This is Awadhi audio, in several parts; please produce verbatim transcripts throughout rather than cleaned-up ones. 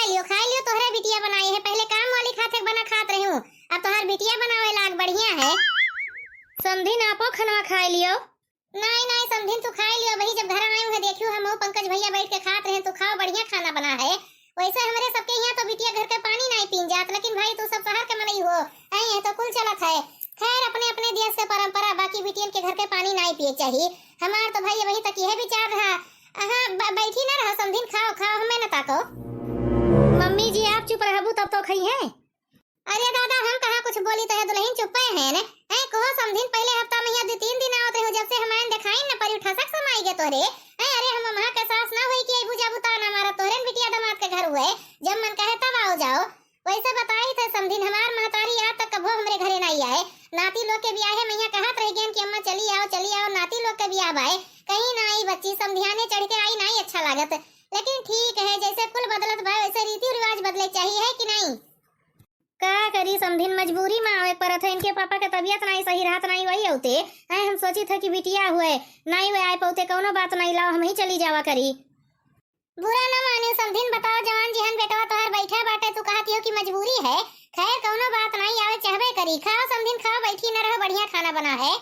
लियो, खाइ लियो, तोहरे बिटिया बनाई है, पहिले काम वाली खाते बना खात रही हूँ, अब तोहार बिटिया बनावे लाग, बढ़िया है। समधिन, आपो खनवा खाइ लियो। नाई, नाई, समधिन, तू खाइ लियो, वही जब घर आए हुए देखियो, हम वो पंकज भैया बैठ के खात रहे, तू खाओ, बढ़िया खाना बना है। वैसे हमरे सबके यहाँ तो बिटिया घर के पानी नाई पीन जात, लेकिन भाई, तू सब शहर के मनई हो, आई है तो कुल चलत है। खैर, अपने अपने देश के परंपरा, बाकी बिटियन के घर के पानी नाई पिए चाहिए। हमार तो भाई वही तक यह विचार रहा। हाँ, ब-, बैठी ना रहो समधिन, खाओ, खाओ, हमें न ताको। मम्मी जी, आप चुप रहबू तब तो खइहें। अरे दादा, हम कहाँ कुछ बोली, तोहे दुलहिन चुप्पे हैं ने। हैं, कहो समधिन, पहिले हफ्ता में यहाँ दो तीन दिन आवत रहो, जब से हमारे देखाइन न परी, ठसक समाई गे तोहरे। हैं, अरे हम वहाँ के सास ना होई कि अइबू जाबू ताना मारा, तोहरे न बिटिया दामाद के घर हुए, जब मन कहे तब आओ जाओ। वैसे बताई थे समधिन, हमार महतारी आज तक कभो हमरे घरे नाई आए। नाती लोग के बियाहे में यहाँ कहत रह गयन कि अम्मा चली आओ, चली आओ, नाती लोग के बियाह बाए, कहीं ना आई बच्ची, समधियाने चढ़ के आई, नाई अच्छा लागत। लेकिन ठीक है, जैसे कुल बदलत बा, वैसे रीति रिवाज बदले चाहिए, है कि नाई? का करी समधिन, मजबूरी में आवे पड़त है। इनके पापा के तबियत नाई सही रहत, नाई वही होते। हैं, हम सोची थे कि बिटिया हुए, नाई वे आए पौते, कौनो बात नाई, लाओ हम ही चली जावा करी। बुरा न मानियो समधिन, बताओ जवान जिहन बेटवा तोहार बैठा बाटे, तू कहत हो कि मजबूरी है। खैर कौनो बात नाई, आवे चाहबे करी। खाओ समधिन खाओ, बैठी न रहो, बढ़िया खाना बना है।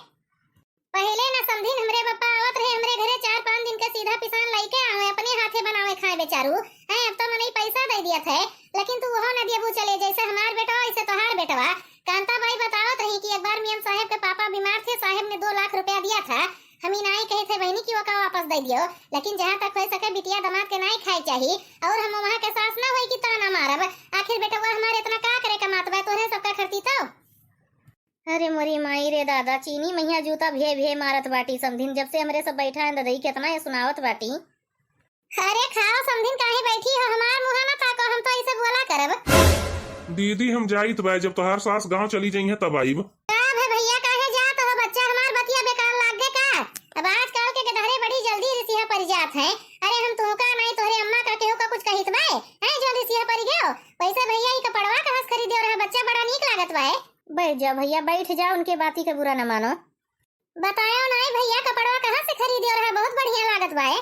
पहिले न समधिन हमरे बप्पा आवत रहे हमरे घरे, चार पाँच दिन के सीधा पिसान लइके आवे, अपने हाथे बनावे खाए बेचारू। हैं, अब तो मनई पैसा दे दिया थे, लेकिन तू वहो न दियबू चले, जैसे हमार बेटवा वैसे तोहार बेटवा। कांता बाई बतावत रही कि एक बार मियाँ साहेब के पापा बीमार थे, साहेब ने दो लाख रुपया दिया था। हम ई नाई कहे थे बहनी कि ओका वापस दे दियो, लेकिन जहाँ तक हो सके बिटिया दामाद के नाई खाए चाही। और हम वहाँ के सास ना होई कि ताना मारब। आखिर बेटवा हमारे इतना का करे कमात बा, तोहरे सबका खरती तो। अरे मोरी माई रे दादा, चीनी महिया जूता भे भे मारत बाटी समधिन, जब से हमरे सब बैठा हैं ददई केतना ये सुनावत बाटी। अरे खाओ समधिन, काहे बैठी हो? हमार मुँह ना ताको, हम तो ऐसे बोला करब। दीदी, हम जाइत बा, जब तोहार सास गाँव चली जइहें तब आइब। का भे भैया, काहे जात हो? बच्चा हमार बतिया बेकार लाग गे का? अब आजकल के गदहरे बड़ी जल्दी रिसिया परि जात हैं। अरे हम तुहका नाई, तोहरे अम्मा का केहू का कुछ कहित बाए, हैं जो रिसिया परि गयो? वैसे भैया, ई कपड़वा कहाँ से खरीदे रहा? बच्चा बड़ा नीक लागत बाए। बैठ जा भैया, बैठ जा, उनके बाती के बुरा न मानो। बतायो नाई भैया, कपड़वा कहाँ से खरीदे रहा? बहुत बढ़िया लागत बाए।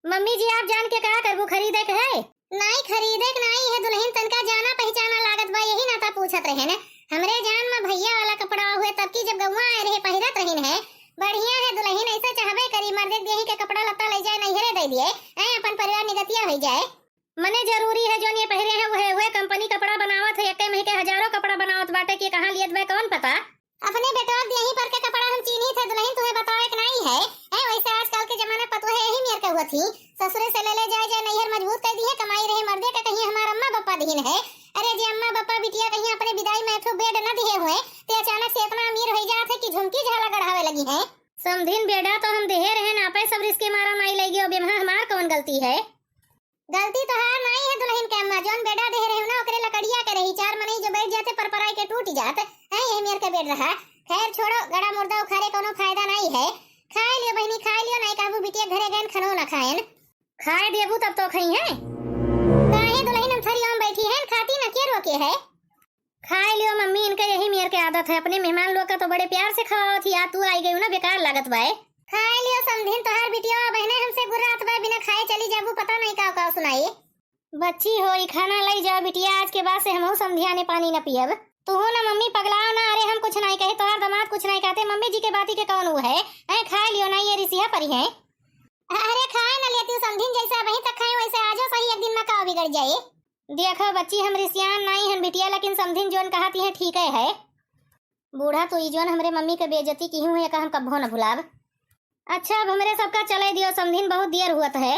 मम्मी जी, आप जान के का करबू, खरीदे के है? नाई, खरीदे के नाई है दुलहिन, तनका जाना पहचाना लागत बा, यही नाता पूछत रहे न। हमरे जान में भैया वाला कपड़ा हुए, तब की जब गौवा आए रहे पहिरत रहिन है। बढ़िया है दुलहिन, ऐसे चाहबे करी, मर्दे के देही के कपड़ा लत्ता ले जाए, नैहरे दे दिए, ऐ अपन परिवार निगतिया हो जाए। मने जरूरी है जौन ये पहिरे हैं, वहे, वहे कंपनी कपड़ा बनावत है, एक्के मही के हजारों कपड़ा बनावत बाटे कि कहाँ लियत बा, कौन पता। अपने बेटवा के देही पर के कपड़ा हम चीन्ही थे दुलहिन, तुहे बतावे के नाई है। ऐ वैसे आजकल के जमाना पतोहे यही मेर के हुआ थी, ससुरे से ले ले जाए, जाए नैहर मजबूत कर दिए, कमाई रहे मर्दे के कहीं हमार अम्मा बप्पा दीन है। अरे जे अम्मा बप्पा बिटिया कहीं अपने विदाई में एक ठो बेड न दिए हुए, ते अचानक से इतना अमीर हो जात है कि झुमकी झाला गढ़ावे लगी है। समधिन बेडा तो हम देहे रहे ना, आपे सब रिस्क के मारा नाई लई गयो, बेमा हमार कौन गलती है? गलती तोहार नाई है दुलहिन के अम्मा, जौन बेडा देहे रहे ना, ओकरे लकड़िया के रही, चार मनई जो बैठ जाते परपराई के टूट जात है, यही मेर के बेड रहा। खैर छोड़ो, गड़ा मुर्दा उखारे कौनो फायदा नाई है। खाए लियो बहनी, खाए लियो, नाई कहबू बिटिया घरे गएन खनो ना खाएन। खाए देबू तब तो खइहें। काहे दुलहिन, हम थरिया में बैठी हैं, खाती न के रोके है। खाए लियो मम्मी, इनका यही मेर के आदत है, अपने मेहमान लोग का तो बड़े प्यार से खवावत ही, आ तू आई गई ना, बेकार लागत बाए। खाए लियो समधिन, तोहार बिटिया बहने हमसे गुर्रात बा, बिना खाए चली जाबू, पता नहीं का का सुनाई। बच्ची हो, ई खाना लई जाओ बिटिया, आज के बाद से हमहू समधिया ने पानी न पियब। तू हो ना मम्मी, पगलाओ ना, अरे हम कुछ नहीं कहे, तोहार दामाद कुछ नहीं कहते, मम्मी जी के बाती के कौन वो है? ऐ खाए लियो ना, ये रिसिया परी है। अरे खाए न लेती समधिन, जैसे अबहीं तक खाए वैसे आजो सही, एक दिन में का बिगड़ जाए। देखो बच्ची, हम रिसियान नाई हन बिटिया, लेकिन समधिन जोन कहती है ठीक है। बूढ़ा तो ई जोन हमरे मम्मी के बेइज्जती की हुई है, का हम कब्बो न भुलाब। अच्छा, अब हमरे सबका चले दियो, समधिन बहुत देर हुअत है।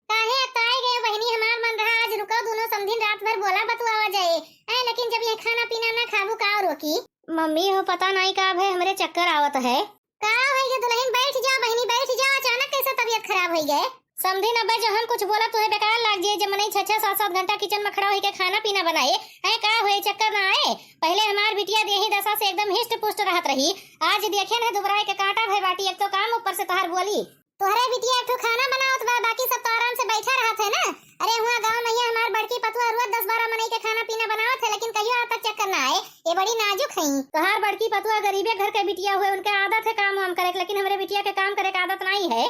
काहे अकताए गए बहिनी, हमार मन रहा आज रुको दोनों समधिन रात भर बोला बतुआवा जाए। ऐ लेकिन जब ये खाना पीना ना खाबू का रोकी? मम्मी हो पता नाई का भय हमरे चक्कर आवत है। का होई गे दुलहिन, बैठ जा बहिनी, बैठ जा, अचानक कैसे तबियत खराब होई गे? समधिन अबे जहन कुछ बोला तुहे बेकार लाग जाए, जब मनई छह छह सात सात घंटा किचन में खड़ा होई के खाना पीना बनाए, ऐ का होए चक्कर ना आए? पहले हमार बिटिया देही दशा से एकदम हिस्ट पुस्ट रहत रही, आज देखे न दुबराए के कांटा भय बाटी, एक तो काम ऊपर से तोहार बोली। तोहरे बिटिया एक ठो खाना बनावत बा, बाकी सब तो आराम से बैठा रहत है ना। अरे हुआ गाँव में ये हमार बड़की पतुआ रोज दस बारह मनई के खाना पीना बनावत है, लेकिन कहियो आज तक चक्कर ना आए। ये बड़ी नाजुक है। तोहार बड़की पतुआ गरीबे घर के बिटिया हुए, उनके आदत है काम वाम करे के, लेकिन हमरे बिटिया के काम करे के आदत नहीं है।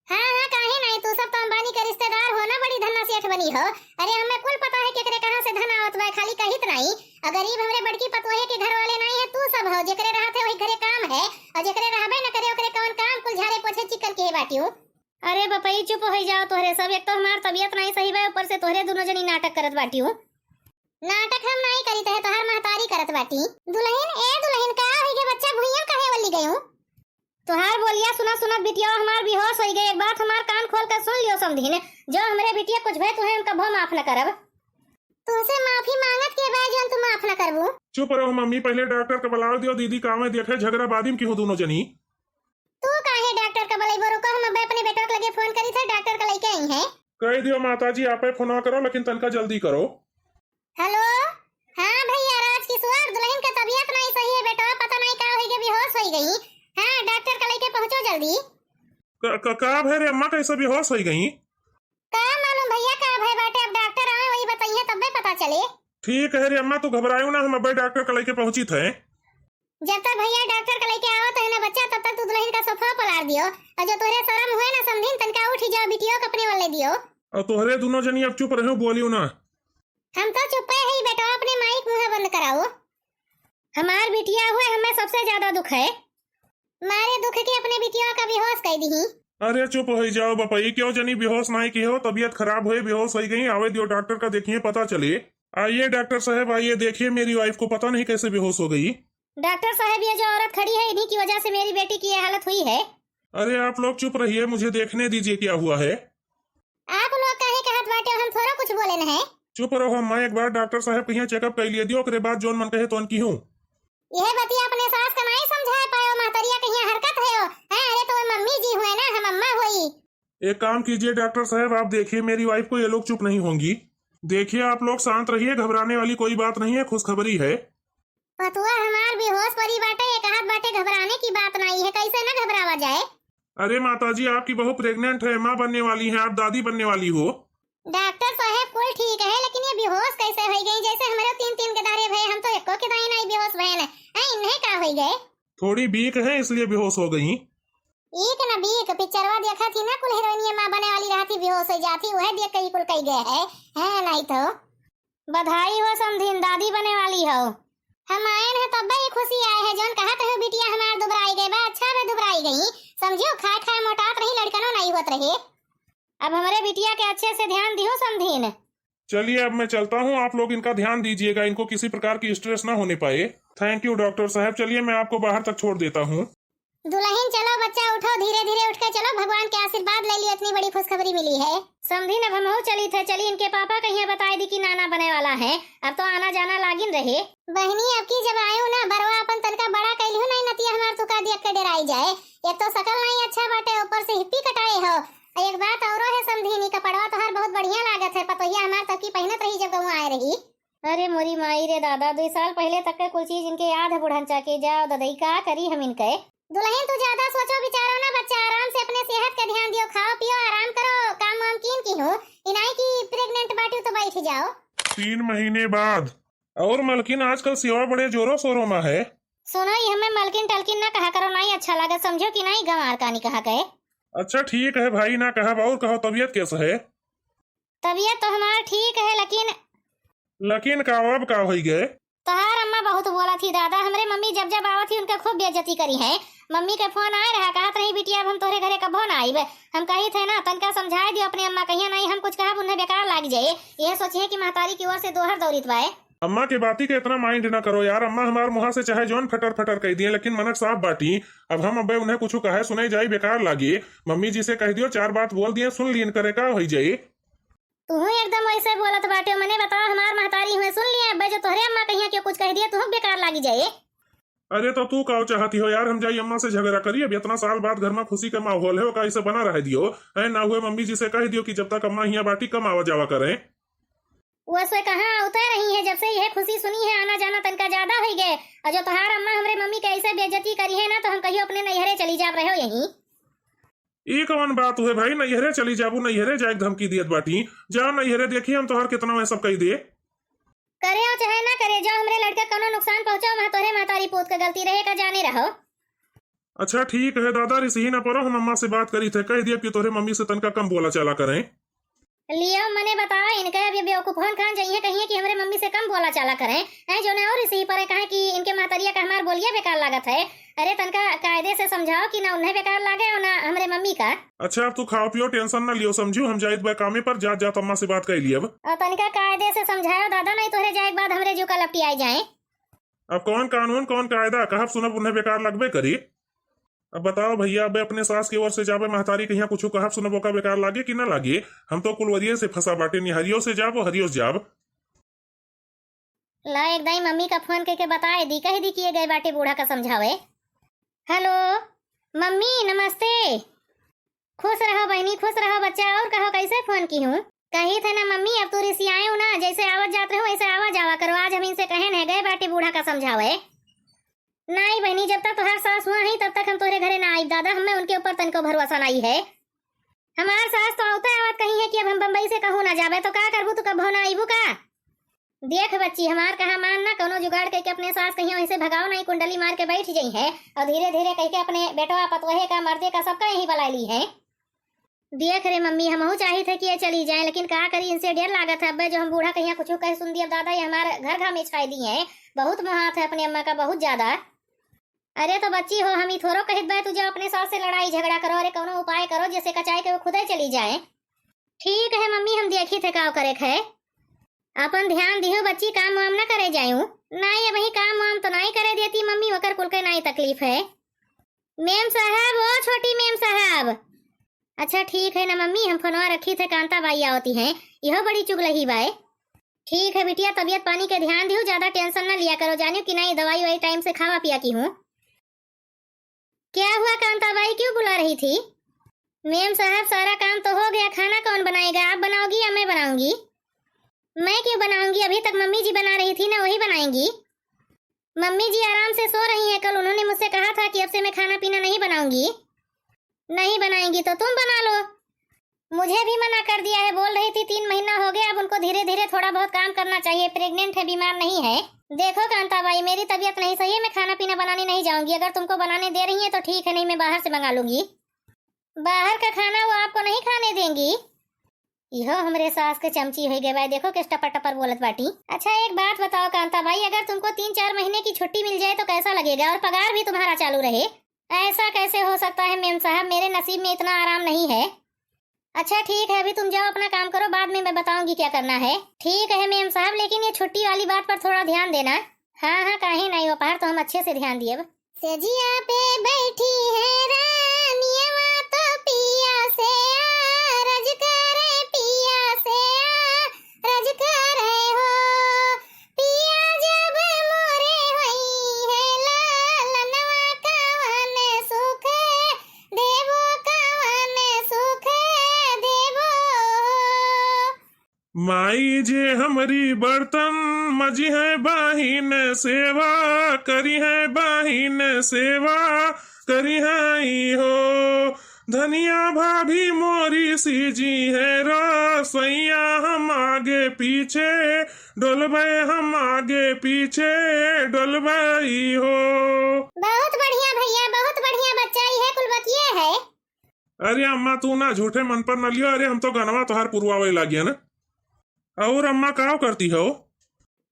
हाँ, हाँ, काहे नाहीं, तू सब तो अंबानी के रिश्तेदार हो ना, बड़ी धन्ना सेठ बनी हो। अरे, हमें कुल पता है केकरे कहाँ से धन आवत बा, खाली कहित नाहीं। और गरीब हमरे बड़की पतोहे के घर वाले नाहीं है, तू सब हो। जेकरे रहत है वही घरे काम है, और जेकरे रहबे न करे ओकरे कौन काम, कुल झाड़े पोछे चिक्कन के बाटियो। अरे बपई, चुप होइ जाओ तोहरे सब। एक तो हमार तबियत नाहीं सही बा, ऊपर से तोहरे दुनो जनी नाटक करत बाटियो। नाटक हम नाहीं करित है, तोहार महतारी करत बाटी। दुलहिन, ए दुलहिन, का होइ गे बच्चा, भुइयां काहे वल्ली गयू? तोहार बोलिया सुनत सुनत बिटिया हमार बेहोश होइ गए। एक बात हमार कान खोल के सुन लियो समधिन, जो हमरे बिटिया कुछ भय तुहे हम कभो माफ न करब। तुहसे माफी मांगत के बा जौन तू माफ न करबू? चुप रहो मम्मी, पहिले डॉक्टर के बुलाव दियो, दीदी का आवे देखे, झगड़ा बादी में किहू दुनो जनी। तू काहे डॉक्टर के बुलाइबो? रुको, हम अबे अपने बेटवा के लगे फोन करित है, डॉक्टर के लइके आई है। कहि दियो माता जी, आपे फोनवा करो, लेकिन तनका जल्दी करो। हेलो, हाँ भइया राजकिशोर, दुलहिन के तबियत नाहीं सही है बेटवा, पता नाहीं का होइ गे, बेहोश होइ गई। हाँ, डॉक्टर के लइके पहुँचो जल्दी। क-, क-, का भय रे अम्मा, कैसे बेहोश होइ गई? का मालूम भइया का भय बाटे, अब डॉक्टर आवे वही बताइए तब्बे पता चले। ठीक है रे अम्मा, तू घबरायो ना, हम अबे डॉक्टर के लइके पहुँचित है। जब तक भइया डॉक्टर के लइके आवत है ना बच्चा, तब तक तू दुलहिन का सोफा पलार दियो, और जो तोहरे शरम हुए ना समधिन, तनका उठ जाओ, बिटियो के अपने वाले दियो। और तोहरे दुनो जनी अब चुप रहो, बोलियो ना। हम तो चुप्पे है बेटवा, अपने माई के मुँह बंद कराओ। हमार बिटिया हुए हमें सबसे ज्यादा दुख है। मारे दुख के अपने बिटिया का बेहोश कइ दिही। अरे चुप होइ जाओ बपई, क्यों जनी बेहोश नाहीं किहो, तबियत खराब हुए, बेहोश होइ गई, आवे दियो डॉक्टर का, देखिए पता चले। आइए डॉक्टर साहब, आइए, देखिए मेरी वाइफ को, पता नहीं कैसे बेहोश हो गई। डॉक्टर साहब, ये जो औरत खड़ी है, इन्हीं की वजह से मेरी बेटी की ये हालत हुई है। अरे आप लोग चुप रहिए, मुझे देखने दीजिए क्या हुआ है। आप लोग काहे कहत बाटे, हम थोड़ा कुछ बोले न है। चुप रहो अम्मा, एक बार डॉक्टर साहब कहिया चेकअप कर लिए दियो, ओकरे बाद जौन मन कहे तौन किहूँ। यह बतिया अपने सास का नाहीं समझाए पायो, महतरिया कहिया हरकत है हो। हैं, अरे तो वो मम्मी जी हुए ना, हम अम्मा हुई। एक काम कीजिए डॉक्टर साहब, आप देखिए मेरी वाइफ को, ये लोग चुप नहीं होंगी। देखिए आप लोग शांत रहिए, घबराने वाली कोई बात नहीं है, खुशखबरी है। पतुआ हमार बेहोश परी बाटे, ये कहत बाटे घबराने की बात नाहीं है, कैसे न घबरावा जाए। अरे माता जी, आपकी बहू प्रेग्नेंट है, माँ बनने वाली है, आप दादी बनने वाली हो। डॉक्टर साहब कुल ठीक है, लेकिन ये बेहोश कैसे होइ गई? जैसे हमरे तीन तीन के दारे भये, हम तो एको के दाई नाहीं बेहोश भयन। हैं, इन्हें का होइ गए? थोड़ी वीक है इसलिए बेहोश हो गई। ईक न बीक, पिक्चरवा देखा थी ना, कुल हीरोइनिया माँ बने वाली रहा थी, बेहोश हो जाती, वह देख के ही कुल कही गए है, है नाहीं तो। बधाई हो समधिन, दादी बने वाली हो। हम आयन है तब्बे ही खुशी आए है, जौन कहत है बिटिया हमार दुबराई गए बा, अच्छा बे दुबराई गई, समझियो खाए खाए मोटात रही, लड़कनो नाहीं होत रहे। अब हमरे बिटिया के अच्छे से ध्यान दिहो समधिन। चलिए अब मैं चलता हूँ, आप लोग इनका ध्यान दीजिएगा, इनको किसी प्रकार की स्ट्रेस ना होने पाए। थैंक यू डॉक्टर साहब, चलिए मैं आपको बाहर तक छोड़ देता हूँ। दुलहिन चलो बच्चा उठो, धीरे धीरे उठ के चलो, भगवान के आशीर्वाद ले लियो, इतनी बड़ी खुशखबरी मिली है। समधिन अब हमहू चलित है, चली इनके पापा कहिया बताए दी कि नाना बने वाला है, अब तो आना जाना लागिन रहे। बहिनी अब की जब आयो ना बरवा अपन तनका बड़ा कैलियो नाहीं नतिया हमार तुका देख के डेराई जाए, एक तो सकल नाहीं अच्छा बाटे ऊपर से हिप्पी कटाए हो। एक बात औरो है समधिनी, कपड़वा तोहार बहुत बढ़िया लागत है, पतोहिया हमार तब की पहिनत रही जब गौवा आए रही। अरे मोरी माई रे दादा, दुई साल पहिले तक के कुल चीज इनके याद है बुढ़नचा के। जाओ ददई, का करी हम इनके। दुलहिन तू ज्यादा सोचो विचारो ना बच्चा, आराम से अपने सेहत के ध्यान दियो, खाओ पियो, आराम करो, काम वाम कीन किहूँ, इनाई की प्रेग्नेंट बाटियो तो बैठ जाओ। तीन महीने बाद। और मलकिन आजकल सेवा बड़े जोरों शोरों मा है। सुनो, ये हमें मलकिन टलकिन ना कहा करो, नाहीं अच्छा लागत, समझो कि नाहीं गंवार कानी कहा कहे। अच्छा ठीक है भाई, ना कहब, और कहो तबियत कैसा है? तबियत तो हमार ठीक है, लेकिन लेकिन का, अब का होई गए? तोहार अम्मा बहुत बोला थी दादा, हमरे मम्मी जब जब आवत ही उनके खूब बेइज्जती करी है। मम्मी के फोन आए रहा, कहत रही बिटिया अब हम तोहरे घरे कभो ना आइबे। हम कही थे ना, तनका समझाए दियो अपने अम्मा, कहिया नाहीं हम कुछ कहब उन्हें बेकार लाग जाए, यह सोचिए कि महतारी की ओर से दोहर दौरित बाए। अम्मा के बाती के इतना माइंड ना करो यार, अम्मा हमार मुहा से चाहे जौन फटर फटर कह दिए, लेकिन मनक साफ बाटी। अब हम अबे उन्हें कुछ कहे सुने जाई बेकार लागी। मम्मी जी से कह दियो, चार बात बोल दिए, सुन लीन करे, का होई जाई। तुहू एकदम वैसे बोलत बाटे, मने बताओ, हमार महतारी हुए सुन लिए, अबे जो तोहरे अम्मा कहिया क्यों कुछ कह दिए, तुहू बेकार लागी जाए। अरे तो तू का चाहती हो यार, हम जाई अम्मा से झगड़ा करी? अब इतना साल बाद घर में खुशी का माहौल है, ओका ऐसे बना रह दियो। है ना हुए मम्मी जी से कह दियो कि जब तक अम्मा हिया बाटी कम आवा जावा करें। वो से कहाँ उतर रही है, जब से यह खुशी सुनी है, आना जाना तनका ज्यादा हो गए। और जो तोहार अम्मा हमरे मम्मी के ऐसे बेइज्जती करी है ना, तो हम कहियो अपने नैहरे चली जाब रहो यहीं। ई कवन बात हुए भाई, नैहरे चली जाबू, नैहरे जाए के धमकी दियत बाटी। जा नैहरे, देखी हम तोहार कितना में सब कही दे। करे हो चाहे ना करे, जो हमरे लड़का कोनो नुकसान पहुंचाओ, वहाँ तोहरे महतारी पूत के गलती रहे का जाने रहो। अच्छा ठीक है दादा, रिसही न परो, हम अम्मा से बात करी थे, कह दिया कि तोहरे मम्मी से तनका कम बोला चाला करें। लियो मने बताओ, इनके अब ये बेवकूफन खान जइहे कहिए कि हमरे मम्मी से कम बोला चाला करें। हैं, जो ने और इसी परे कहे कि इनके महतरिया का हमार बोलिया बेकार लागत है। अरे तनका कायदे से समझाओ कि ना उन्हें बेकार लागे और ना हमरे मम्मी का। अच्छा, अब तू खाओ पियो, टेंशन ना लियो समझू, हम जाइत बा कामे पर, जात जात अम्मा से बात कर लियब। और तनका कायदे से समझाओ दादा, नहीं तोहरे जाए के बाद हमरे जू का लपटी आए जाए। अब कौन कानून, कौन कायदा, कहब सुनब उन्हें बेकार लगबे करी। अब बताओ भैया, अबे अपने सास के ओर से जाबे महतारी कहिया कुछ कहब सुनब ओका बेकार लागे कि ना लागे? हम तो कुलवरिये से फंसा बाटे, निहरियो से जाब, हरियो से जाब। ला एक दाई मम्मी का फोन करके बताए दी, कह दी कि ये गए बाटे बूढ़ा का समझावे। हेलो मम्मी, नमस्ते। खुश रहो बहनी, खुश रहो बच्चा। और कहो, कैसे फोन की हूँ? कही थे ना मम्मी, अब तू रिसियाए हो ना, जैसे आवत जात रहो वैसे आवा जावा करो। आज हम इनसे कहे न गए बाटे बूढ़ा का समझावे। नहीं बहनी, जब तक तोहार सास हुआ ही तब तक हम तोहरे घरे ना आइब दादा, हमें उनके ऊपर तनिको भरोसा नहीं है। हमार सास तो आवते आवत कही है कि अब हम बम्बई से कहूँ ना जाबे, तो का करबू तू, कबो ना आइबू का? देख बच्ची, हमार कहा मान ना, कौनो जुगाड़ करके अपने सास कहिया वैसे भगाओ, नहीं कुंडली मार के बैठ जाई है और धीरे धीरे कह के अपने बेटवा पतोहे का मर्दे का सबका यहीं बुला ली है। देख रे मम्मी, हमहू चाहित है कि ये चली जाए, लेकिन का करी, इनसे डर लागत है। अब्बे जो हम बूढ़ा कहिया कुछ कह सुन दिए दादा, ये हमार घर घामे छाई दी है। बहुत मोहात है अपने अम्मा का, बहुत ज्यादा। अरे तो बच्ची हो, हम ई थोड़ो कहित बा तू जो अपने सास से लड़ाई झगड़ा करो। अरे कौनो उपाय करो जैसे कचाए के वो खुदे चली जाए। ठीक है मम्मी, हम देखी थे का करे है। अपन ध्यान दिहो बच्ची, काम वाम ना करे जायू। नाई, अबही काम वाम तो नाई करे देती मम्मी, ओकर कुल के नाई तकलीफ है। मेम साहब, ओ छोटी मेम साहब। अच्छा ठीक है ना मम्मी, हम फोनवा रखी थे, कांता बाई आवती हैं। यहो बड़ी चुगलही बाय। ठीक है बिटिया, तबियत पानी के ध्यान दियो, ज्यादा टेंशन ना लिया करो, जानियो कि नहीं, दवाई वाई टाइम से खावा पिया की हूँ। क्या हुआ कांता बाई, क्यों बुला रही थी? मेम साहब, सारा काम तो हो गया, खाना कौन बनाएगा, आप बनाओगी या मैं बनाऊंगी? मैं क्यों बनाऊंगी, अभी तक मम्मी जी बना रही थी ना, वही बनाएंगी। मम्मी जी आराम से सो रही हैं, कल उन्होंने मुझसे कहा था कि अब से मैं खाना पीना नहीं बनाऊंगी। नहीं बनाएंगी तो तुम बना लो। मुझे भी मना कर दिया है, बोल रही थी तीन महीना हो गया, अब उनको धीरे धीरे थोड़ा बहुत काम करना चाहिए, प्रेग्नेंट है, बीमार नहीं है। देखो कांता बाई, मेरी तबीयत नहीं सही है, मैं खाना पीना बनाने नहीं जाऊंगी, अगर तुमको बनाने दे रही है तो ठीक है, नहीं मैं बाहर से मंगा लूंगी। बाहर का खाना वो आपको नहीं खाने देंगी। इहो हमरे सास के चमची होइ गए बाय, देखो किस टपर टपर बोलत बाटी। अच्छा एक बात बताओ कांता बाई, अगर तुमको तीन चार महीने की छुट्टी मिल जाए तो कैसा लगेगा और पगार भी तुम्हारा चालू रहे? ऐसा कैसे हो सकता है मेम साहब, मेरे नसीब में इतना आराम नहीं है। अच्छा ठीक है, अभी तुम जाओ अपना काम करो, बाद में मैं बताऊंगी क्या करना है। ठीक है मेम साहब, लेकिन ये छुट्टी वाली बात पर थोड़ा ध्यान देना। हाँ हाँ, काहे नहीं, वो पर तो हम अच्छे से ध्यान दिए। सेजिया पे बैठी है रानियवा तो पिया से आरज करे, पिया से आरज करे हो। पिया जब मोरे होई है लालनवा कवन सुख देबो, कवन सुख देबो। माई जे हमरी बर्तन मजिहै बाहिन सेवा, करिहै बाहिन सेवा, करिहै हो। धनिया भाभी मोरी सीजिहै रसैया, हम आगे पीछे डोलबै, हम आगे पीछे डोलबै हो। बहुत बढ़िया भैया, बहुत बढ़िया बच्चा, इहे कुल बतिये है। अरे अम्मा, तू ना झूठे मन पर न लियो। अरे हम तो गनवा तोहार पुरवावे लागिया ना। और अम्मा, काव करती हो?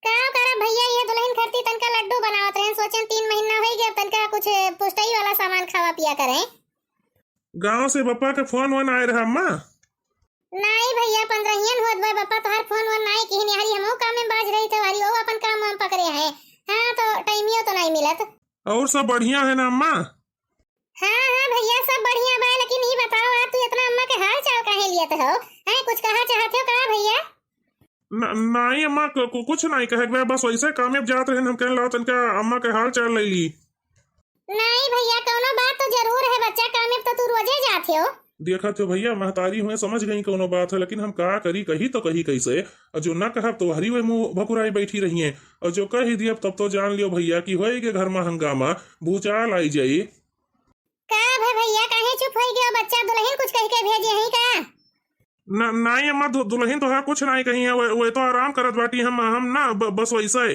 काव करब भैया, ये दुल्हन खरती तनका लड्डू बनावत रहन, सोचन तीन महीना होइ गया, तनका कुछ पुष्टई वाला सामान खावा पिया करें। गांव से बप्पा के फोन वोन आए रहा अम्मा? नाई भैया, पंद्रहियन होत बा, बप्पा तोहार फोन वोन नाई किहिन, हरी हमहू काम में बाज रही थे, हरी वो अपन काम वाम पकड़े हैं। हाँ, तो टाइमियो तो नाई मिलत। और सब बढ़िया है ना अम्मा? हाँ, हाँ भैया, सब बढ़िया बा, लेकिन ई बताओ, आज तू इतना अम्मा के हाल चाल काहे लियत हो? हैं, कुछ कहा चाहत हो का भैया? न-, नाई अम्मा, कु-, कु-, कुछ नाई कहे के बा, बस वैसे कामे जात रहन, हम कहन लाओ तनका अम्मा के हाल चाल ले ली। नाई भैया, कौनो बात तो जरूर है, बच्चा कामे तो तू रोजे जात हो। देखत हो भैया, महतारी हुए समझ गई कौनो बात है, लेकिन हम का करी, कही तो कही कैसे? और जो ना कहब तो हरी वे मुंह भकुराई बैठी रही हैं, और जो कही दियब तब तो जान लियो भैया कि होए के घर में हंगामा, भूचाल आई जाई। का भे भैया, काहे चुप होई गयो? बच्चा दुल्हन कुछ कह के भेजे हई का? न-, नाई अम्मा, दु-, दुल्हन तोहार कुछ नाई कही है, वे, वे तो आराम करत बाटी, हम, हम ना, ब-, बस वैसे।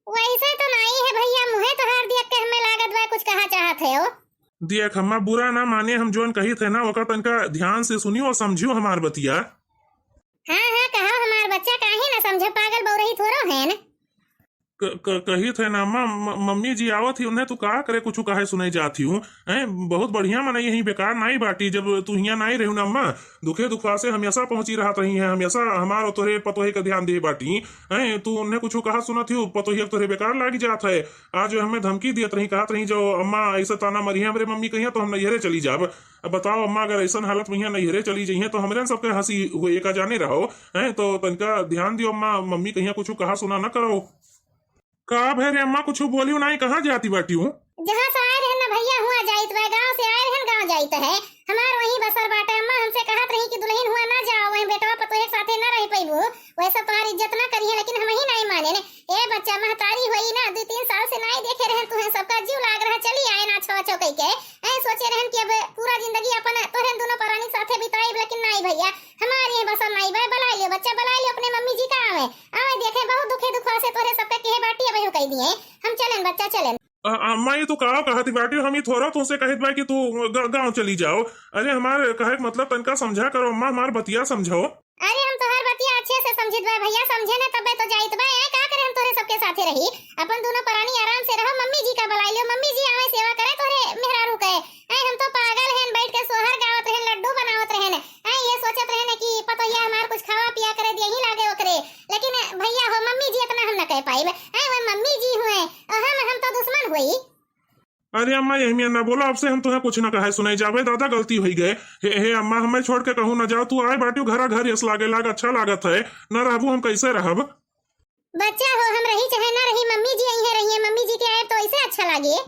वैसे तो नाई है भैया, मुहे तोहार देख के हमें लागत बा कुछ कहा चाहत है हो। देख अम्मा, बुरा ना माने, हम जौन कहित है ना, ओकर तनका ध्यान से सुनियो और समझियो हमार बतिया। हाँ, हाँ, कहो हमार बच्चा, काहे ना समझे, पागल बौरही थोड़ो है न। क-, क-, कहित है ना अम्मा, म-, मम्मी जी आवत ही, उन्हें तू का करे कुछ कहे सुने जात ही हूँ। हैं, बहुत बढ़िया मनई यहीं बेकार नाई बाटी, जब तू हियाँ नाई रहू ना अम्मा, दुखे दुखवा से हमेशा पहुँची रहत रही हैं, हमेशा हमार और तोहरे पतोहे का ध्यान दे बाटी। हैं, तू उन्हें कुछ कहा सुनत ही, पतोहिया तोहरे बेकार लागी जात है। आज हमें धमकी दियत रही, कहत रही, "जो अम्मा ऐसे ताना मरिहे हमरे मम्मी कहिया तो हम नैहरे चली जाब।" अब बताओ अम्मा, अगर ऐसन हालत में यहाँ नैहरे चली जइहे तो हमरे सबके हँसी हुए का जाने रहो। हैं, तो तनका ध्यान दियो अम्मा, मम्मी कहिया कुछ कहा सुना न करो। का भय रे अम्मा, कुछ बोलियो नाई, कहाँ जाती बाटी हूँ? जहाँ से आए रहन ना भैया, हुआ जाइत बा, गाँव से आए रहन, गाँव जाइत है। हमार वहीं बसर बाटे। अम्मा हमसे कहत रही कि दुल्हन हुआ ना जाओ, वहीं बेटवा पतोहे के साथे ना रह पैबू, वैसे तुम्हारी इज्जत ना करिए, लेकिन हम ही नहीं माने ने। ए बच्चा, महतारी होई ना, दो तीन साल से नाई देखे रहन तुहें, सबका जीव लाग रहा, चली आए ना छो छो कह के। ऐ सोचे रहन कि अब पूरा जिंदगी अपन तोहरे दोनों परानी साथे बिताई, लेकिन नाई भैया, हमारे यहाँ बसल नाई बा। बुला लियो बच्चा, बुला लियो अपने मम्मी जी का, आवे, आवे देखे, बहुत दुखे दुखवा से तोहरे सबके कहे बाटी, अब कह दिए, हम चलन बच्चा, चलन। अ-, अम्मा, ये तू का कहत बाटी? हम ये थोड़ा तुमसे कहित बा कि तू ग-, गाँव चली जाओ। अरे, हमार कहे के मतलब तनका समझा करो अम्मा, हमार बतिया समझो। अरे, हम तोहर बतिया अच्छे से समझित बा भैया, समझे ना तबे तो जाइत बा। ए, का करे, हम तोहरे सबके साथे रही, अपन दोनों परानी आराम से रहो। मम्मी जी का बुलाई लियो, मम्मी जी आवे सेवा करे तोहरे मेहरारू के। ए, हम तो पागल हैं, बैठ के सोहर गावत रहन, लड्डू बनावत रहन। ए, ये सोचत रहन कि पतोहिया हमार कुछ खावा पिया करे दे, यही लागे ओकरे। लेकिन भैया हो, मम्मी जी इतना हम न कह पाइब। ए, वो मम्मी जी हुए, हम, हम तो दुश्मन हुई। अरे अम्मा, यही में ना बोला, अब से हम तुहें कुछ ना कहे सुनाई जाबे। दादा, गलती होई गए। हे, हे अम्मा, हमें छोड़ के कहूँ ना जाओ, तू आए बाटियो घरा घर, यस लागे लाग, अच्छा लागत है, ना रहबू हम कैसे रहब? बच्चा हो, हम रही चाहे ना रही, मम्मी जी यहीं रही है, मम्मी जी के आए तो ऐसे अच्छा लागे।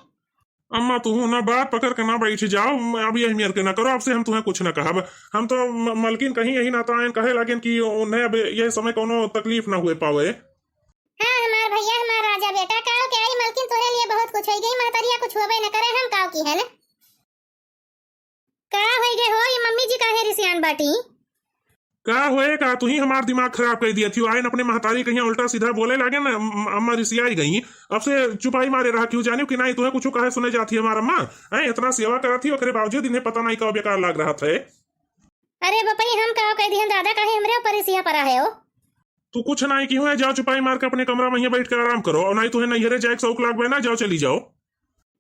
अम्मा, तू ना बात पकड़ के ना बैठ जाओ, म-, अब यही मेर के ना करो, अब से हम तुहें कुछ ना कहब। हम तो म-, मलकिन कहीं यही ना तो आयन कहे लागेन कि उन्हें अब यह समय कोनो तकलीफ ना हुए पावे। हाँ, हमार भैया, हमार राजा बेटा, काव के आई मलकिन, तोहरे लिए बहुत कुछ होई गई, महतरिया कुछ होबे न करे, हम काव की हन। का होई गए हो, ये मम्मी जी काहे रिसियान बाटी? का होए का, तू ही हमार दिमाग खराब कर दिया थी। आयन अपने महतारी कहीं उल्टा सीधा बोले लागे ना, अम-, अम्मा रिसियाई गई। अब से चुपाई मारे रहा, क्यों जानियो कि नहीं, तुम्हें कुछ कहे सुने जाती है हमार अम्मा। हैं, इतना सेवा करा थी, ओकरे बावजूद इन्हें पता नहीं का बेकार लाग रहा था। अरे बपई, हम का कह दिहन दादा, काहे हमरे ऊपर रिसिया परा है हो? तू कुछ नहीं की हुए, जाओ चुपाई मार के अपने कमरा में ही बैठ के आराम करो, और नहीं तुम्हें नैहरे जाए के शौक लाग बे ना, जाओ चली जाओ।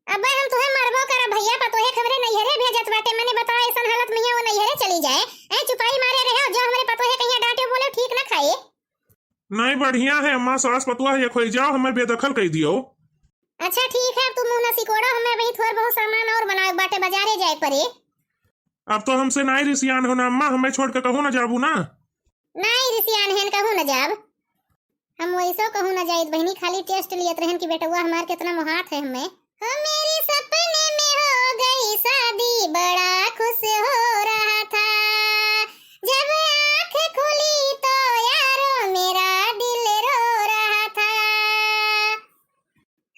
अबे हम तुहे मरबो करब भैया, पतोहे के हमरे नैहरे भेजत बाटे, मने बताओ ऐसन हालत में वो नैहरे चली जाए। ए चुपाई मारे रहे, जो हमरे पतोहे कहिया डांटे बोले ठीक ना खाए। नहीं बढ़िया है अम्मा, सास पतोह है, खोई जाओ, हमें बेदखल कर दियो। अच्छा ठीक है, अब तू मुंह ना सिकोड़ो, हमें वही थोड़ बहुत सामान और बनावे बाटे, बाजारे जाए पड़े। अब तो हमसे नाई रिसियान हो ना अम्मा, हमें छोड़ के कहूँ ना जाबू ना। नाई रिसियान हेन, कहूँ ना जाब। हम वैसो कहूँ ना जाइत बहिनी, खाली टेस्ट लियत रहन कि बेटवा हमार कितना मोहात है हमें। हो मेरे सपने में हो गई शादी, बड़ा खुश हो रहा था, जब आँख खुली तो यारो मेरा दिल रो रहा था।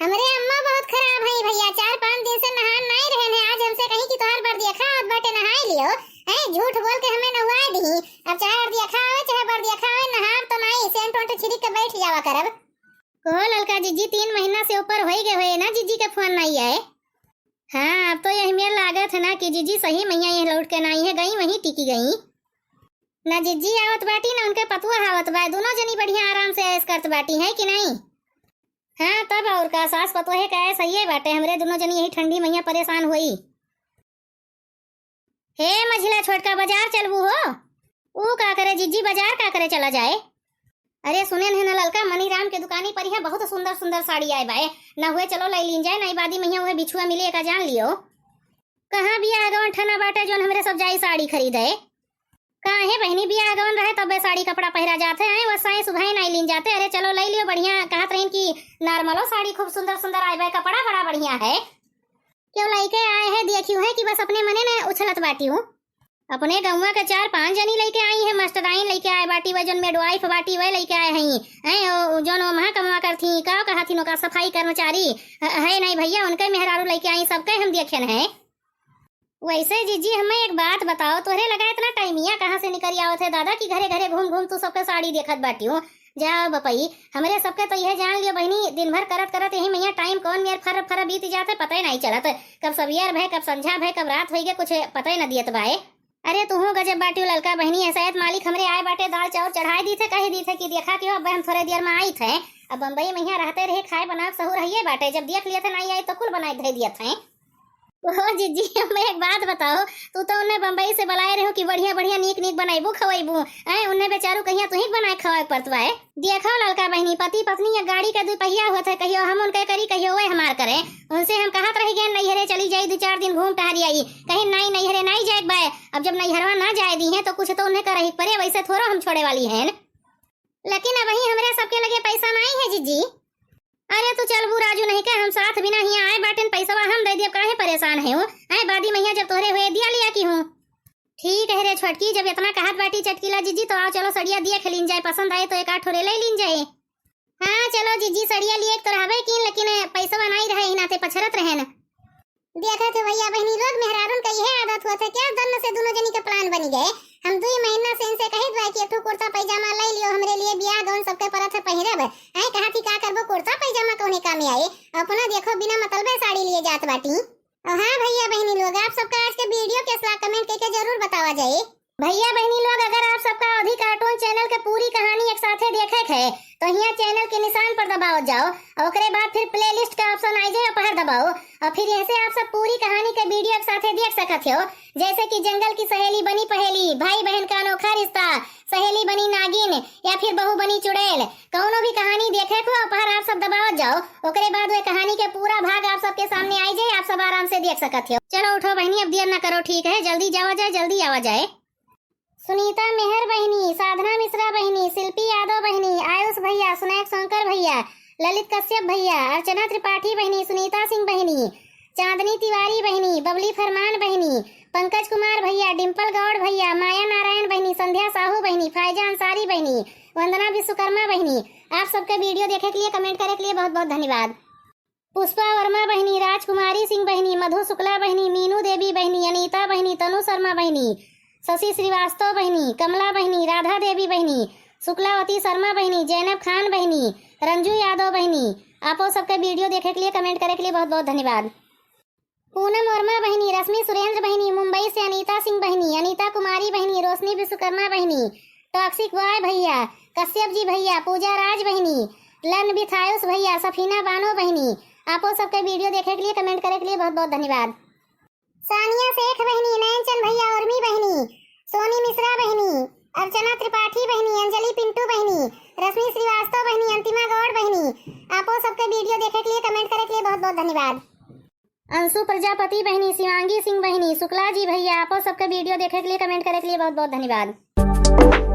हमरे अम्मा बहुत खराब है भैया, चार पाँच दिन से नहान नाई रहन है। आज हमसे कहीं कि तोहार बरदिया खा आवत बाटे, नहाई लियो। हैं, झूठ बोल के हमें नहुआ दी। अब चाहे बरदिया खा आवे, चाहे बरदिया खा आवे, नहाब तो नाई, सेंट वेंट छिड़क के बैठ जावा करब। कहो ललका जिज्जी, तीन महीना से ऊपर होई गए हुए ना, जिज्जी के फोन नाई आए। हाँ, अब तो यही मेर लागत है ना कि जिज्जी सही मैया ये लौट के नाई है, गई वहीं टिकी गई। ना जिज्जी आवत बाटी, ना उनके पतुआ आवत बा, दोनों जनी बढ़िया आराम से ऐश करत बाटी, है कि नहीं? हाँ, तब और का, सास पतोहे का ऐश सही बाटे, हमरे दोनों जनी यही ठंडी मैया परेशान होई। हे मझिला छोटका, बाजार चलबू हो? ऊ का करे जिज्जी, बाजार का करे चला जाए? अरे सुने न है ना ललका, मनीराम के दुकानी पर यहाँ बहुत सुंदर सुंदर साड़ी आए बाए, ना हुए चलो ले लीन जाए, नई बादी मैया हुए बिछुआ मिले का जान लियो। कहाँ बियाह गवन ठना बाटे जोन हमरे सब जाई साड़ी खरीदे? काहे बहिनी, बियाह गवन रहे तबे साड़ी कपड़ा पहिरा जात है, आए वसाए सुधाए नाई लीन जाते। अरे चलो ले लियो, बढ़िया कहत रहीन कि नॉर्मलो साड़ी खूब सुंदर सुंदर आए बाए, कपड़ा बड़ा बढ़िया है। क्यों लइके आए है, देखियो है कि बस अपने मने में उछलत बाटी हूँ। अपने गौवा के चार पांच जनी लइके आई है, मास्टराइन लइके आए बाटी, वह जौन मिडवाइफ बाटी वह लइके आए हैं। हैं, ओ, जौन ओ महा कमवा करथी, का कहथिन ओका, सफाई कर्मचारी, ह-, है नहीं भैया, उनके मेहरारू लइके आई, सबके हम देखेन है। वैसे जिज्जी, हमें एक बात बताओ, तोहरे लगा इतना टाइमिया कहाँ से निकल आवत है दादा, कि घरे घरे घूम घूम तू सबके साड़ी देखत बाटियो? जाओ बपई, हमरे सबके तो यह जान लियो बहिनी, दिन भर करत करत यही मैया टाइम कौन मेर फर फर बीत जात है, पता ही नहीं चलत। कब सवेर भय, कब संझा भय, कब रात होइगे, कुछ पता ही न दियत बाए। अरे तुहू गजब बाटियो ललका बहिनी, ऐसा है मालिक हमरे आए बाटे, दाल चाउर चढ़ाए दी थे, कह दी थे कि देखा कि हो, अब हम थोड़े देर में आई थे। अब बम्बई में यहाँ रहते रहे, खाए बनाए सहूर हइये बाटे, जब देख लिए थे नहीं आई तो कुल बनाए धे दिए थे। ओ जिज्जी, हमें एक बात बताओ, तू तो उन्हें बम्बई से बुलाए रहो कि बढ़िया बढ़िया नीक नीक बनाइबू खवाइबू, ऐ उन्हें बेचारू कहिया तुही के बनाए खवाए के पड़त बाए। देखो ललका बहिनी, पति पत्नी या गाड़ी का दुपहिया होत है, कहियो हम उनके करी, कहियो वे हमार करे। उनसे हम कहत रह गए नैहरे चली जाई, दो चार दिन घूम टहरी आई, कहीं नहीं नैहरे नहीं जाए के बाए। अब जब नैहरवा ना जाए दी है तो कुछ तो उन्हें करही के पड़े, वैसे थोड़ो हम छोड़े वाली हैं। लेकिन अबहीं हमरे सबके लगे पैसा नाई है जिज्जी। अरे तू चलबू राजू नहीं के, हम साथ बिना हियाँ आए बाटेन, पैसवा हम दे दियब, काहे परेशान है हो? आए बादी मैया जब तोहरे हुए दिया लिया की हूँ। ठीक है रे छोटकी, जब इतना कहत बाटी चटकीला जिज्जी तो आओ चलो सड़िया दिया खेलिन जाए, पसंद आए तो एक आठ ठोरे ले लीन जाए। हाँ चलो जिज्जी, सड़िया लिए तो रहबे कीन, लेकिन पैसवा नाई रहे ही नाते पछरत रहे न। देखत हो भैया बहिनी लोग, मेहरारून का यह आदत होत है, क्या दन से दोनों जनी का प्लान बनी गए। हम दुई महीना से इनसे कहित बाए कि एक ठो कुर्ता पैजामा ले लियो हमरे लिए, बियाह गौन सबके परत है पहिरब। आए कहा थी का करबो कुर्ता पैजामा कौने काम में आए, अपना देखो बिना मतलबे साड़ी लिए जात बाटी। और हाँ भैया बहिनी लोग, आप सबका आज के वीडियो कैसा कमेंट करके जरूर बतावा जाए। भैया बहिनी लोग, अगर आप सबका अवधी कार्टून चैनल के पूरी कहानी एक साथे देखे के है तो हियाँ चैनल के निशान पर दबावत जाओ, और ओकरे बाद फिर प्लेलिस्ट का ऑप्शन आई जाए, ओपहर दबाओ, और फिर ऐसे आप सब पूरी कहानी के वीडियो एक साथे देख सकत हो, जैसे कि जंगल की सहेली बनी पहेली, भाई बहन का अनोखा रिश्ता, सहेली बनी नागिन, या फिर बहू बनी चुड़ैल। कौनो भी कहानी देखे को ओपहर आप सब दबावत जाओ, ओकरे बाद वे कहानी के पूरा भाग आप सबके सामने आई जाए, आप सब आराम से देख सकत हो। चलो उठो बहिनी, अब देर ना करो, ठीक है, जल्दी जावा जाए, जल्दी आवा जाए। सुनीता मेहर बहिनी, साधना मिश्रा बहिनी, शिल्पी यादव बहिनी, आयुष भैया, सुनैक शंकर भैया, ललित कश्यप भैया, अर्चना त्रिपाठी बहिनी, सुनीता सिंह बहिनी, चांदनी तिवारी बहिनी, बबली फरमान बहिनी, पंकज कुमार भैया, डिम्पल गौड़ भैया, माया नारायण बहिनी, संध्या साहू बहिनी, फायजा अंसारी बहिनी, वंदना विश्वकर्मा बहिनी, आप सबके वीडियो देखे के लिए, कमेंट करे के लिए बहुत बहुत धन्यवाद। पुष्पा वर्मा बहिनी, राजकुमारी सिंह बहिनी, मधु शुक्ला बहिनी, मीनू देवी बहिनी, अनीता बहिनी, तनु शर्मा बहिनी, शशि श्रीवास्तव बहिनी, कमला बहिनी, राधा देवी बहिनी, शुक्लावती शर्मा बहिनी, जैनब खान बहिनी, रंजू यादव बहिनी, आपो सबके वीडियो देखे के लिए, कमेंट करे के लिए बहुत बहुत धन्यवाद। पूनम वर्मा बहिनी, रश्मि सुरेंद्र बहिनी, मुंबई से अनीता सिंह बहिनी, अनीता कुमारी बहिनी, रोशनी विश्वकर्मा बहिनी, टॉक्सिक बॉय भैया, कश्यप जी भैया, पूजा राज बहिनी, लन विथायुस भैया, सफीना बानो बहिनी, आपो सबके वीडियो देखे के लिए, कमेंट करे के लिए बहुत बहुत धन्यवाद। सानिया शेख बहिनी, नयनचंद भैया, उर्मी बहिनी, सोनी मिश्रा बहिनी, अर्चना त्रिपाठी बहिनी, अंजलि पिंटू बहिनी, रश्मि श्रीवास्तव बहिनी, अंतिमा गौड़ बहिनी, आपो सबके वीडियो देखे के लिए, कमेंट करे के लिए बहुत बहुत धन्यवाद। अंशु प्रजापति बहिनी, शिवांगी सिंह बहिनी, शुक्ला जी भैया, आपो सबके वीडियो देखे के लिए, कमेंट करे के लिए बहुत बहुत धन्यवाद।